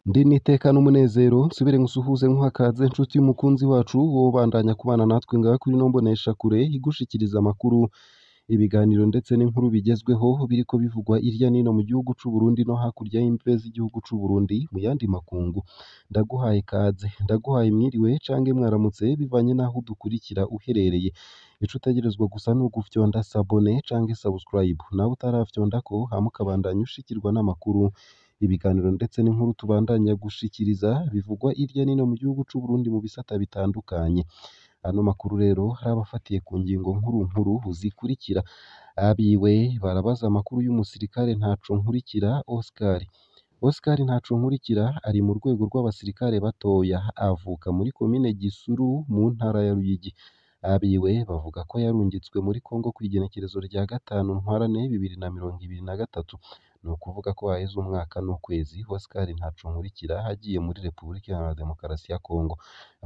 Ndi n'iteka n'umunezero nsubire nkusuhuze nkuhakaze nshuti y'umukunzi wacu wowe ubandanya kubana natwe ngaha kuri ino mboneshakure igushikiriza amakuru, ibiganiro ndetse n'inkuru bigezweho biriko bivugwa irya nino mu gihugu c'u Burundi no hakurya y'imbibe z'igihugu c'u Burundi mu yandi makungu. Ndaguhaye ikaze, ndaguhaye mwiriwe canke mwaramutse bivanye n'aho udukurikira uherereye. Ico utegerezwa gusa ni ugufyonda s'abonner canke subscribe, nawe utarafyondako hama ukabandanya ushikirwa n'amakuru, ibiganiro ndetse n'inkuru tubandanya gushikiriza bivugwa irya nino mu gihugu c'u Burundi mu bisata bitandukanye. Ano makuru rero hari abafatiye ku ngingo nkuru nkuru zikurikira: abiwe barabaza amakuru y'umusirikare Ntaconkurikira Oscar. Oscar Ntaconkurikira ari mu rwego rw'abasirikare batoya, avuka muri komine Gisuru mu ntara ya Ruyigi. Abiwe bavuga ko yarungitswe muri Congo kw'igenekerezo rya 5 Ntwarante 2023, ni ukuvuga ko haheze umwaka n'ukwezi Oscar Ntaconkurikira agiye muri Repubulika Iharanira Demokarasi ya Congo.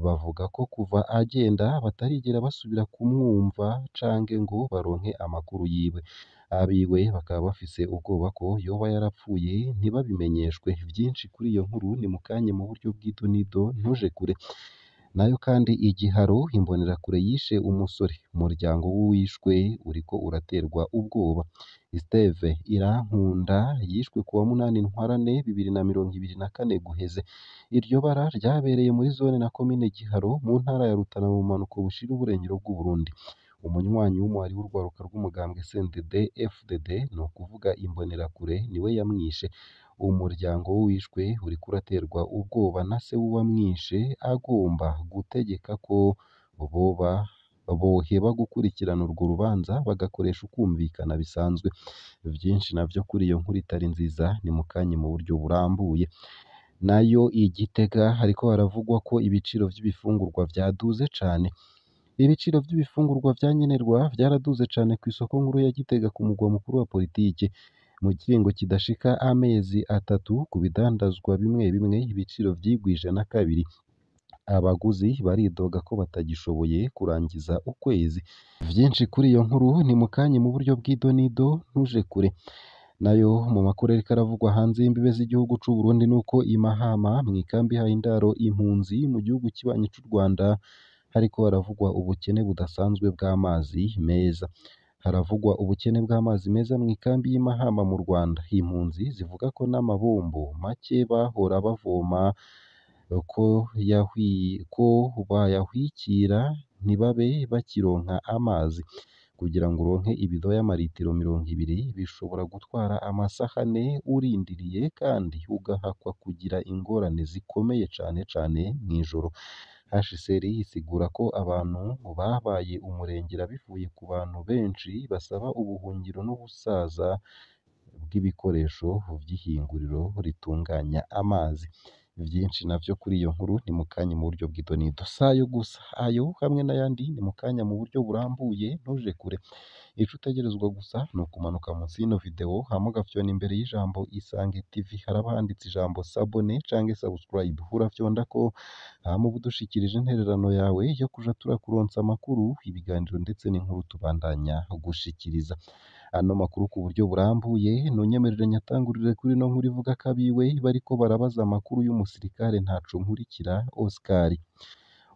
Bavuga ko kuva agenda batarigera basubira kumwumva canke ngo baronke amakuru yiwe. Abiwe bakaba bafise ubwoba ko yoba yarapfuye ntibabimenyeshwe. Vyinshi kuri iyo nkuru ni mukanye mu buryo bw'idonido ntuje kure. Nayo kandi igiharo imbonerakure yishe umusore, umuryango w'uwishwe uriko uraterwa ubwoba. Steve Irankunda yishwe kuwa 8 Ntwarante 2024 guheze. Iryo bara ryabereye muri zone na komine Giharo mu ntara ya Rutana mu bumanuko bushira uburengero bw'Uburundi. Umunywanyi w'umuhari w'urwaruka rw'umugambwe CNDD FDD, ni ukuvuga imbonerakure, niwe yamwishe. Umuryango w'uwishwe uriko uraterwa ubwoba na se w'uwamwishe agomba gutegeka ko boba boheba gukurikirana urwo rubanza bagakoresha ukwumvikana bisanzwe. Vyinshi navyo kuri iyo nkuru itari nziza ni mukanye mu buryo burambuye. Nayo i Gitega hariko haravugwa ko ibiciro vy'ibifungurwa vyaduze cane. Ibiciro vy'ibifungurwa vya nkenerwa vyaraduze cane kw'isoko nkuru ya Gitega ku mugwa mukuru wa politike. Mu kiringo kidashika amezi atatu ku bidandazwa bimwe bimwe ibiciro vyigwije na kabiri. Abaguzi baridoga ko batagishoboye kurangiza ukwezi. Vyinshi kuri iyo nkuru ni mukanye mu buryo bw'idonido ntuje kure. Nayo mu makuru ariko aravugwa hanze y'imbibe z'igihugu c'u Burundi nuko i Mahama mw'ikambi ihaye indaro impunzi mu gihugu kibanyi c'u Rwanda hariko haravugwa ubukene budasanzwe bw'amazi meza. Haravugwa ubukene bw'amazi meza mw'ikambi y'i Mahama mu Rwanda. Impunzi zivuga ko n'amabombo make bahora bavoma ko bayahwikira ntibabe bakironka amazi. Kugira ngo uronke ibido y'amaritiro 20 bishobora gutwara amasaha ane urindiriye kandi ugahakwa kugira ingorane zikomeye cane cane mw'ijoro. HCR isigura ko abantu babaye umurengera bivuye ku bantu benshi basaba ubuhungiro n'ubusaza bw'ibikoresho vy'ihinguriro ritunganya amazi. Vyinshi navyo kuri iyo nkuru ni mukanye mu buryo bw'idonido. S'ayo gusa, ayo hamwe n'ayandi ni mukanya mu buryo burambuye ntuje kure. Ico utegerezwa gusa ni ukumanuka munsi y'ino video hama ugafyona imbere y'ijambo Isange TV haraba handitse ijambo s'abonner canke subscribe, urafyondako hama uba udushikirije intererano yawe yo kuja turakuronsa amakuru, ibiganiro ndetse n'inkuru tubandanya gushikiriza. Ano makuru ku buryo burambuye nunyemerere nyatangurire kuri ino nkuru ivuga ko abiwe bariko barabaza amakuru y'umusirikare Ntaconkurikira Oscar.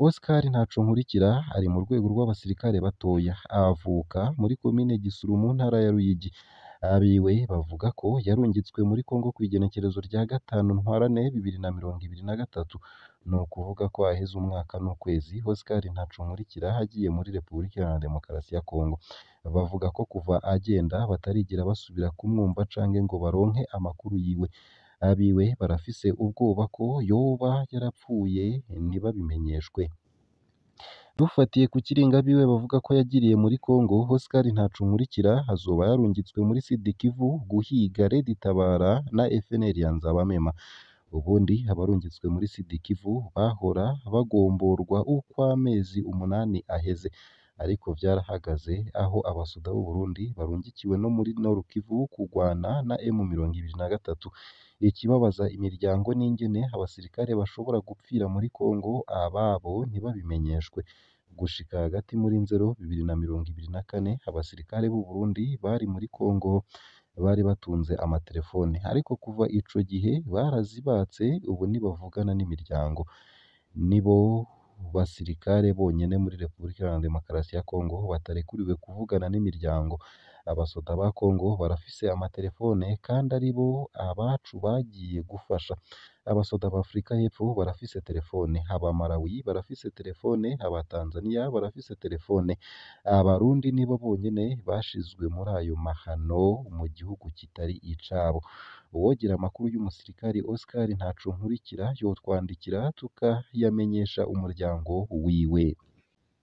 Oscar Ntaconkurikira ari mu rwego rw'abasirikare batoya, avuka muri komine Gisuru mu ntara ya Ruyigi. Abiwe bavuga ko yarungitswe muri Congo kw'igenekerezo rya 5 Ntwarante 2023, ni ukuvuga ko haheze umwaka n'ukwezi Oscar Ntaconkurikira agiye muri Repubulika Iharanira Demokarasi ya Congo. Bavuga ko kuva agenda batarigera basubira kumwumva canke ngo baronke amakuru yiwe. Abiwe barafise ubwoba ko yoba yarapfuye ntibabimenyeshwe. Dufatiye ku kiringo abiwe bavuga ko yagiriye muri Congo, Oscar Ntaconkurikira azoba yarungitswe muri Sud Kivu guhiga Red Tabara na FNL ya Nzabamema. Ubundi abarungitswe muri Sud Kivu bahora bagomborwa uko amezi 8 aheze, ariko vyarahagaze aho abasoda b'u Burundi barungikiwe no muri Nord Kivu kugwana na M23. Ikibabaza imiryango n'ingene abasirikare bashobora gupfira muri Congo ababo ntibabimenyeshwe. Gushika hagati muri Nzero 2024, abasirikare b'u Burundi bari muri Congo bari batunze amatelefone, ariko kuva ico gihe barazibatse, ubu ntibavugana n'imiryango. Nibo basirikare bonyene muri Repubulika Iharanira Demokarasi ya Congo batarekuriwe kuvugana n'imiryango. Abasoda ba Congo barafise amatelefone kandi aribo abacu bagiye gufasha. Abasoda ba Afrika y'Epfo barafise telefone, aba Malawi barafise telefone, aba Tanzania barafise telefone. Abarundi nibo bonyene bashizwe muri ayo mahano mu gihugu kitari icabo. Uwogira amakuru y'umusirikare Oscar Ntaconkurikira yotwandikira tukayamenyesha umuryango wiwe.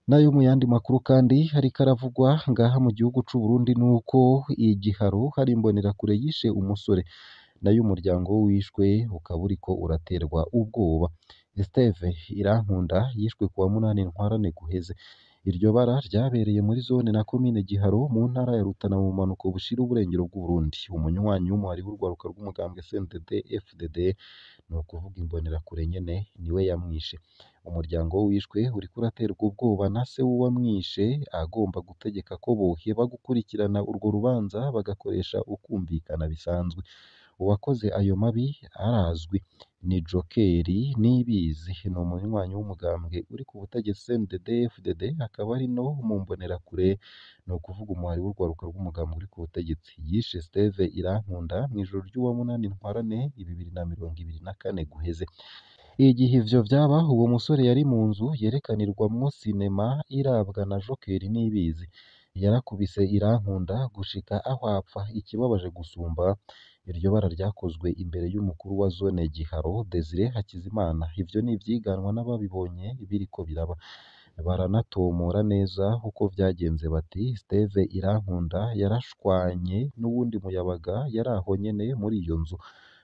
Nayo mu yandi makuru kandi hariko aravugwa ngaha mu gihugu c'u Burundi nuko igiharo hari imbonerakure yishe umusore, nayo umuryango w'uwishwe ukaba uriko uraterwa ubwoba. Esteve Irankunda yishwe kuwa munani Ntwarante guheze. Iryo bara ryabereye muri zone na komine Giharo mu ntara ya Rutana mu bumanuko bushira uburengero bw'Uburundi. Umunywanyi w'umuhari w'urwaruka rw'umugambwe CNDD FDD, ni ukuvuga imbonerakure nyene, niwe yamwishe. Umuryango w'uwishwe uriko uraterwa ubwoba na se w'uwamwishe agomba gutegeka ko boheba gukurikirana urwo rubanza bagakoresha ukwumvikana bisanzwe. Uwakoze ayo mabi arazwi, ni Jokeri Nibizi, ni umunywanyi w'umugambwe uri ku butegetsi CNDD FDD, akaba ari no mu mbonerakure, ni ukuvuga umuhari w'urwaruka rw'umugambwe uri ku butegetsi. Yishe Steve Irankunda mw'ijoro ry'uwa munani Ntwarante 2024 guheze. Igihe ivyo vyaba, uwo musore yari mu nzu yerekanirwamwo sinema irabwa na Jokeri Nibizi. Yarakubise Irankunda gushika aho apfa. Ikibabaje gusumba, iryo bara ryakozwe imbere y'umukuru wa zone Giharo, Desire Hakizimana. Ivyo ni ivyiganwa n'ababibonye biriko biraba. Baranatomora neza uko vyagenze bati: Steve Irankunda yarashwanye n'uwundi muyabaga yari aho nyene muri iyo nzu.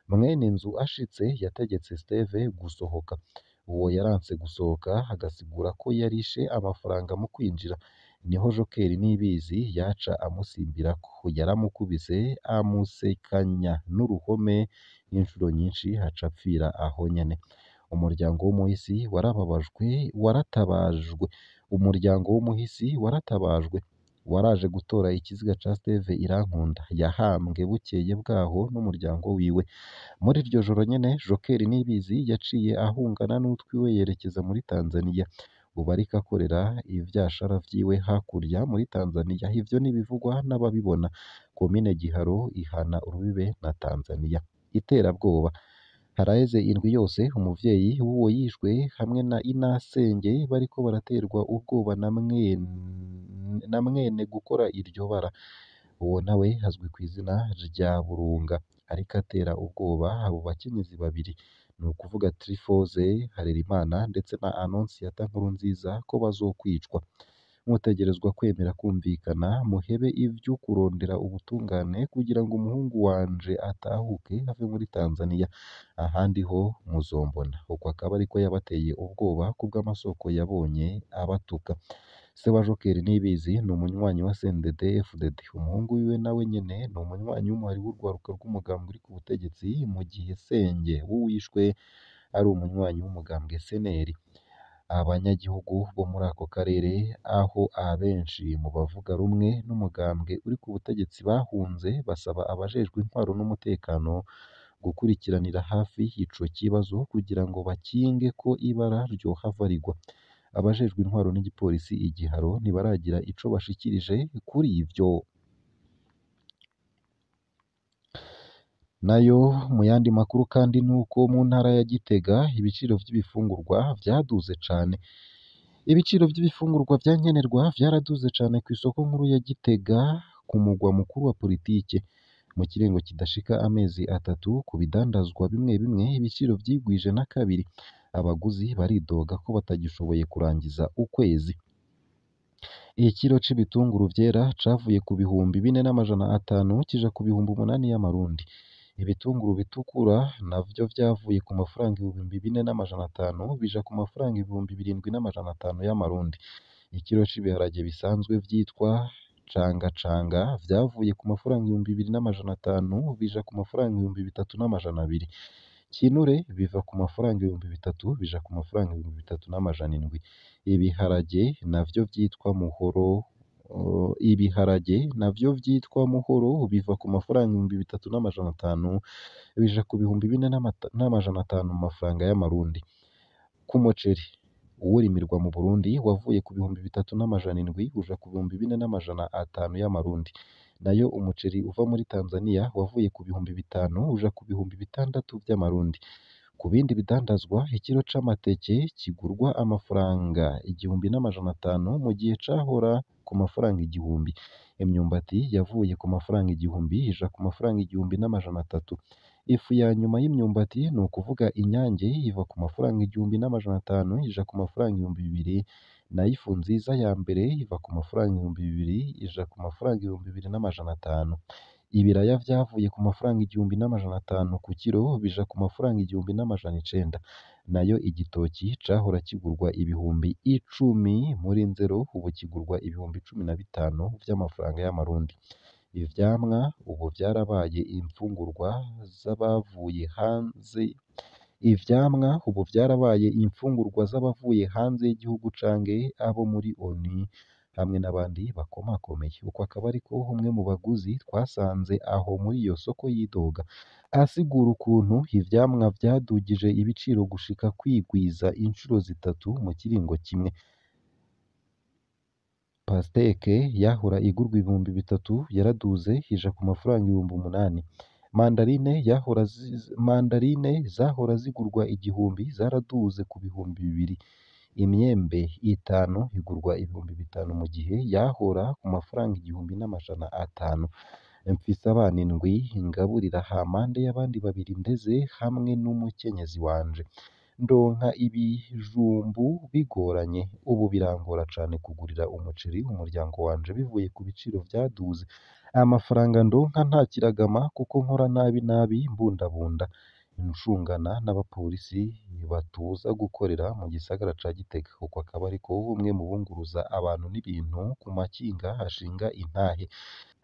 Mwene nzu ashitse yategetse Steve gusohoka. Uwo yaranse gusohoka agasigura ko yarishe amafaranga mu kwinjira. Niho Jokeri Nibizi yaca amusimbirako. Yaramukubise amusekanya n'uruhome inshuro nyinshi aca apfira aho nyene. Umuryango w'umuhisi warababajwe, waratabajwe. Umuryango w'umuhisi waratabajwe. Waraje gutora ikiziga ca Steve Irankunda. Yahambwe bukeye bwaho n'umuryango wiwe. Muri iryo joro nyene, Jokeri Nibizi yaciye ahungana n'utwiwe yerekeza muri Tanzania. Ubu ariko akorera ivyashara vyiwe hakurya muri Tanzania. Ivyo n'ibivugwa n'ababibona. Komine Giharo ihana urubibe na Tanzania. Iterabwoba. Haraheze indwi yose umuvyeyi w'uwo yishwe hamwe na inasenge bariko baraterwa ubwoba na mwene gukora iryo bara. Uwo nawe azwi kw'izina rya Burunga. Ariko atera ubwoba abo bakenyezi babiri, ni ukuvuga Triphose Harerimana ndetse na Annonciata Nkurunziza ko bazokwicwa. Mutegerezwa kwemera kumvikana, muhebe ivyo kurondera ubutungane kugira ngo umuhungu wanje atahuke ave muri Tanzania. Ahandi ho muzombona. Uko akaba ariko yabateye ubwoba kubw'amasoko yabonye abatuka. Se wa Jokeri Nibizi ni umunywanyi wa CNDD FDD. Umuhungu wiwe nawe nyene ni umunywanyi w'umuhari w'urwaruka rw'umugambwe uri ku butegetsi, mu gihe senge w'uwishwe ari umunywanyi w'umugambwe CNL. Abanyagihugu bo muri ako karere, aho abenshi mu bavuga rumwe n'umugambwe uri ku butegetsi bahunze, basaba abajejwe intwaro n'umutekano gukurikiranira hafi ico kibazo kugira ngo bakinge ko ibara ryohava rigwa. Abajejwe intwaro n'igipolisi i Giharo ntibaragira ico bashikirije kuri ivyo. Nayo mu yandi makuru kandi nuko mu ntara ya Gitega ibiciro vy'ibifungurwa vyaduze cane. Ibiciro vy'ibifungurwa vya nkenerwa vyaraduze cane kw'isoko nkuru ya Gitega ku mugwa mukuru wa politike. Mu kiringo kidashika amezi atatu ku bidandazwa bimwe bimwe ibiciro vyigwije na kabiri. Abaguzi baridoga ko batagishoboye kurangiza ukwezi. Ikiro c'ibitunguru vyera cavuye ku 4500 kija ku 8000 y'amarundi. Ibitunguru bitukura navyo vyavuye ku mafaranga 4500 bija ku mafaranga 7500 y'amarundi. Ikiro c'ibiharage bisanzwe vyitwa cangacanga vyavuye ku mafaranga 2500 bija ku mafaranga 3200. Kinure biva ku mafaranga 3000 bija ku mafaranga 3700. Ibiharage navyo vyitwa muhoro ibiharage navyo vyitwa muhoro biva ku mafaranga 3500 bija ku 4500 mu mafaranga y'amarundi. Ku muceri uwurimirwa mu Burundi wavuye ku 3700 uja ku 4500 y'amarundi. Nayo umuceri uva muri Tanzania wavuye ku 5000 uja ku 6000 vy'amarundi. Ku bindi bidandazwa, ikiro c'amateke kigurwa amafaranga 1500 mu gihe cahora ku mafaranga 1000. Imyumbati yavuye ku mafaranga 1000 ija ku mafaranga 1300. Ifu ya nyuma y'imyumbati, ni ukuvuga inyange, iva ku mafaranga 1500 ija ku mafaranga 2000, nayo ifu nziza ya mbere iva ku mafaranga 2000 ija ku mafaranga 2500. Ibiraya vyavuye ku mafaranga 1500 ku kiro bija ku mafaranga 1900. Nayo igitoki cahora kigurwa 10,000 muri Nzero ubu kigurwa 15,000 vy'amafaranga y'amarundi. Ivyamwa ubu vyarabaye imfungurwa z'abavuye hanze Ivyamwa ubu vyarabaye imfungurwa z'abavuye hanze y'igihugu canke abo muri ONU hamwe n'abandi bakomakomeye. Uko akaba ariko umwe mu baguzi twasanze aho muri iyo soko yidoga, asigura ukuntu ivyamwa vyadugije ibiciro gushika kwigwiza incuro zitatu mu kiringo kimwe. Pasteke yahora igurwa 3000 yaraduze ija ku mafaranga 8000. Mandarine yahora mandarine zahora zigurwa 1000 zaraduze ku 2000. Imyembe itanu igurwa 5000 mu gihe yahora ku mafaranga 1500. Mfise abana indwi ngaburira hampande y'abandi babiri ndeze hamwe n'umukenyezi wanje. Ndonka ibijumbu bigoranye, ubu birangora cane kugurira umuceri umuryango wanje bivuye ku biciro vyaduze. Amafaranga ndonka nta kiragama kuko nkora nabi nabi mbundabunda, ncungana n'abapolisi batuza gukorera mu gisagara ca Gitega. Uko akaba ariko umwe mu bunguruza abantu n'ibintu ku makinga ashinga intahe,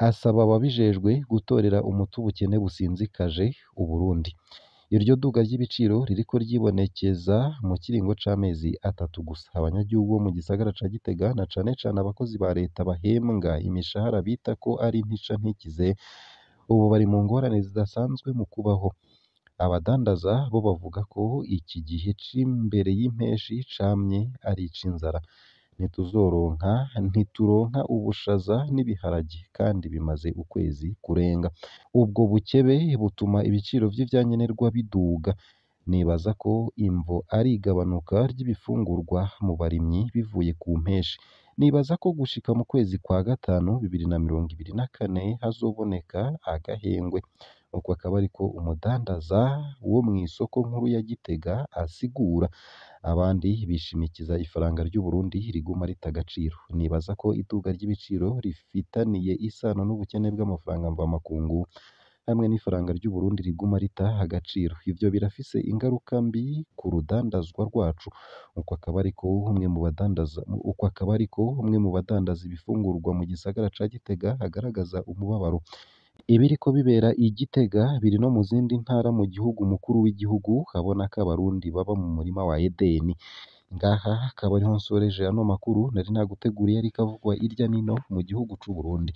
asaba ababijejwe gutorera umuti ubukene businzikaje Uburundi. Iryo duga ry'ibiciro ririko ryibonekeza mu kiringo c'amezi atatu gusa. Abanyagihugu bo mu gisagara ca Gitega na cane cane abakozi ba leta bahembwa imishahara bita ko ari ntica ntikize, ubu bari mu ngorane zidasanzwe mu kubaho. Abadandaza bo bavuga ko iki gihe c'imbere y'impeshi camye ari ic'inzara. Ntituzoronka ntituronka ubushaza n'ibiharage kandi bimaze ukwezi kurenga. Ubwo bukebe butuma ibiciro vy'ivyankenerwa biduga. Nibaza ko imvo ari igabanuka ry'ibifungurwa mu barimyi bivuye ku mpeshi. Nibaza ko gushika mu kwezi kwa gatanu 2024 hazoboneka agahengwe. Uko akaba ariko umudandaza wo mw'isoko nkuru ya Gitega asigura. Abandi bishimikiza ifaranga ry'Uburundi riguma rita agaciro. Nibaza ko iduga ry'ibiciro rifitaniye isano n'ubukene bw'amafaranga mvamakungu hamwe n'ifaranga ry'Uburundi riguma rita agaciro. Ivyo birafise ingaruka mbi ku rudandazwa rwacu. Uko akaba ariko umwe mu badandaza uko akaba ariko umwe mu badandaza ibifungurwa mu gisagara ca Gitega agaragaza umubabaro. Ibiriko bibera i Gitega biri no mu zindi ntara mu gihugu. Umukuru w'igihugu abona ko abarundi baba mu murima wa Edeni. Ngaha akaba ariho nsoreje ano makuru nari naguteguriye ariko avugwa irya nino mu gihugu c'Uburundi.